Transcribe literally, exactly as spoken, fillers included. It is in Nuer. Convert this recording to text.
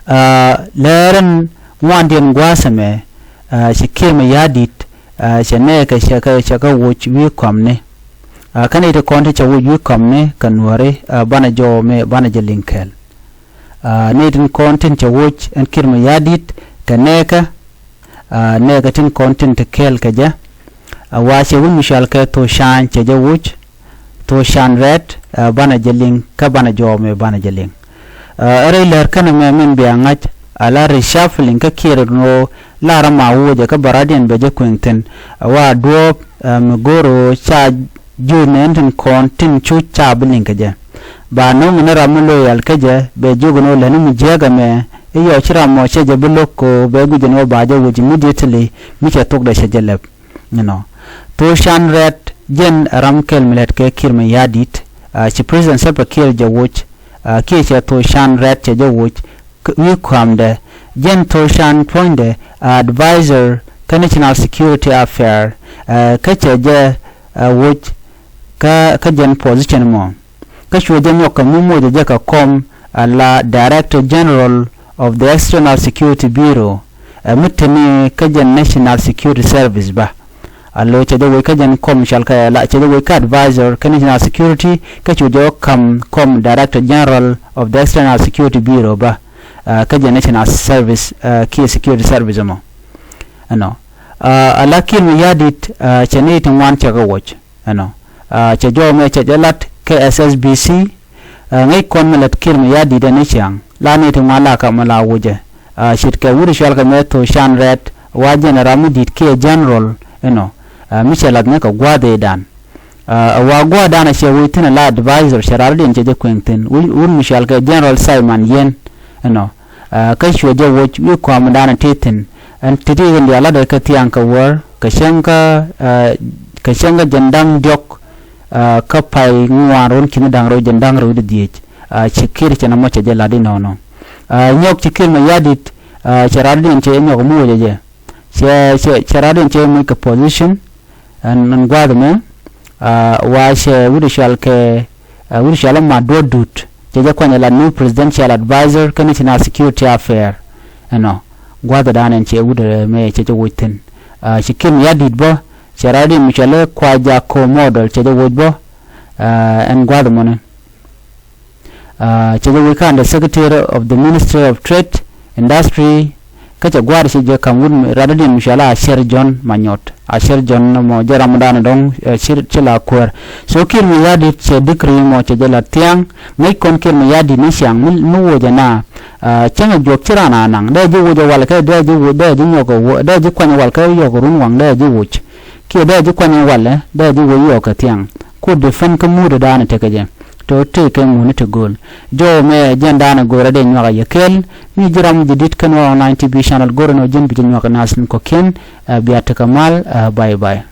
Aa, lɛr in ŋuandiɛn gua̱a̱th ɛmɛ, aa, ci Kiir Mayardit, aa, cɛ nɛɛkɛ cɛ kɛ, cɛ kɛ woc wi̱i̱ kɔamni. Aa, kä nɛy ti kɔn tin cɛ woc wi̱i̱ kɔamni kɛ Nuääri, aa, banɛ jɔw mëë banɛ jɛ liŋ kɛɛl. Aa, nɛy tin kɔn tin cɛ woc ɛn Kiir Mayardit kɛ nɛɛkɛ, aa, nɛɛkɛ tin kɔn tin te kɛɛl kɛ jɛ. Aa, wa cɛ wut mi cɔal kɛ Thochan cɛ jɛ woc. Thochan Rɛɛt, aa, banɛ jɛ liŋ, kä banɛ jɔw mëë banɛ jɛ liŋ. Aa, rɛy lɛr kɛnɛ mɛ min bia ŋa̱c, a la reshuffling kä Kiir in ɣöö la ram a wocɛ kä bɛ rɔ̱diɛn bɛ jɛ kueŋ thi̱n. Aa, wa duɔ̱ɔ̱p, aa, mi go̱o̱r ɣöö ca juut nɛn tin kɔn tin cu ca bi liŋ kɛ jɛ. Ba no̱o̱ŋ ni ram mi loyal kä jɛ, bɛ jiök ni ɣöö lätni mi jiääk ɛmɛ, i̱ yɔc ci ram mɔ cɛ jɛ bi lo̱k kɛ ɣöö bɛ guic ni ɣöö ba jɛ woc immediately, mi cɛ thokdɛ cɛ jɛ lɛp. You know. Thochan Rɛɛt jɛn ram kɛl mi lät kɛ Kiir Mayardit, aa, ci President Salva Kiir jɛ woc, aa, kiɛ cɛ Thochan Rɛɛt cɛ jɛ woc, k-, wi̱i̱ kɔamdɛ, jɛn Thochan puɔ̱nydɛ, aa, advisor kä National Security Affair, aa, kä cɛ jɛ, aa, woc kä, kä jɛn position mɔ. Kä cuɛ jɛ nyɔk kɛ mi mocɛ jɛ kɛ kɔm a la Director General of the External Security Bureau, ɛ mi te ni kä jɛ National Security Service bä. A lo cɛ jɛ wec kä jɛn kɔm cɔal kɛ la cɛ jɛ wec kä advisor kä National Security, kä cuɛ jɛ wä kam kɔm Director General of the External Security Bureau bä, ɛ, kä jɛ National Service, ɛ, kiɛ Security Service ɛmɔ. Ɛnɔ. Ɛ, a la Kiir Mayardit, ɛ, cɛ ni ti ŋuan cɛ kɛ woc. Ɛnɔ. Aa, cɛ jɔw mɛ cɛ jɛ lat kɛ S S B C, aa, ŋäc kɔn mɛ lät Kiir Mayardit ɛn i̱ ciaŋ la ni ti ŋuan la kä mɛ la wocɛ. Aa, ce̱tkɛ wut i̱ cɔal kɛ mɛ Thochan Rɛɛt wa jɛn ram mi di̱t kiɛ general, you know, aa, mi cɛ lath ni kɛ gua̱a̱th ëëdan. Aa, wa gua̱a̱thdan a cɛ woc thi̱n a la advisor cɛ rɔ̱diɛn cɛ jɛ kueŋ thi̱n. Wut, wut mi cɔal kɛ General Simon Yien, you know. Aa, kä cuɛ jɛ woc wi̱i̱ kɔamdan a tëë thi̱n. Ɛn ti̱ti̱ in diaal lat ɛ kä thiaŋ kɛ wäär, kɛ cäŋ kä, aa, kɛ cäŋ kä jiɛn da̱ŋ diɔ̱k, aa, kä pay ŋuan run ki̱ni da̱ŋ rɛw jiɛn da̱ŋ rɛw di dhieec. Aa, ci Kiir cɛ nɔmɔ cɛ jɛ lat inɔnɔ. Aa, nyɔk ci Kiir Mayardit, aa, cɛ rɔ̱diɛn cɛ nyɔk mi wocɛ jɛ. Cɛ, cɛ, cɛ rɔ̱diɛn cɛ moc kɛ position, ɛn, ɛn gua̱a̱th ɛmɛ, aa, wa cɛ wut i̱ cɔal kɛ, aa, wut i̱ cɔal i̱ Maduɔ̱t Dut, cɛ jɛ kuany ɛ la new presidential advisor kä National Security Affair. Ɛnɔ, gua̱a̱thdan ɛn cɛ wut ɛmɛ cɛ jɛ woc thi̱n. Aa, ci Kiir Mayardit bä, cɛ rɔ̱diɛn mi cɔal i̱ Kuaja̱k Ko̱o̱m Odol cɛ jɛ woc bä, aa, ɛn gua̱a̱th ɛmɔni. Aa, cɛ jɛ wec kä under secretary of the Ministry of Trade, Industry, kä cɛ gua̱a̱r cɛ jɛ ka̱m wut mi, rɔ̱diɛn mi cɔal i̱ Acer John Manyɔt. Acer John mɔ jɛ ramdan dɔ̱ŋ, ɛ, ci, ci la kuäär. So Kiir Mayardit cɛ decree mɔ cɛ jɛ la thiaŋ, ŋäc kɔn Kiir Mayardit ni ciaŋ mi, mi wocɛ na, aa, cäŋ ɛ juɔk ci ran a naŋ, dee ji̱ woc ɛ wal kɛ, dee ji̱ woc, dee ji̱ nyɔk ɛ wo, dee ji̱ kuany ɛ wal kɛ yɔk run waŋ, dee ji̱ woc. Kiɛ dee ji̱ kuany walɛ, dee ji̱ wä yɔɔk kɛ thiaŋ. Ku defend kä muudädan tekɛ jɛ. Tɔ tëëkɛ ŋuni ti gööl. Jɔw mɛ jɛndan ɛ go̱o̱rä dee nyuak a yɛ kɛɛl. Mi ji̱ ram ji̱ di̱t kä Nuer Online T V channel go̱o̱rä nɔ ji̱n bi ji̱ nyuak naath ni kɔ̱kiɛn. Ɛ, bia tekɛ mal, ɛ, bye bye.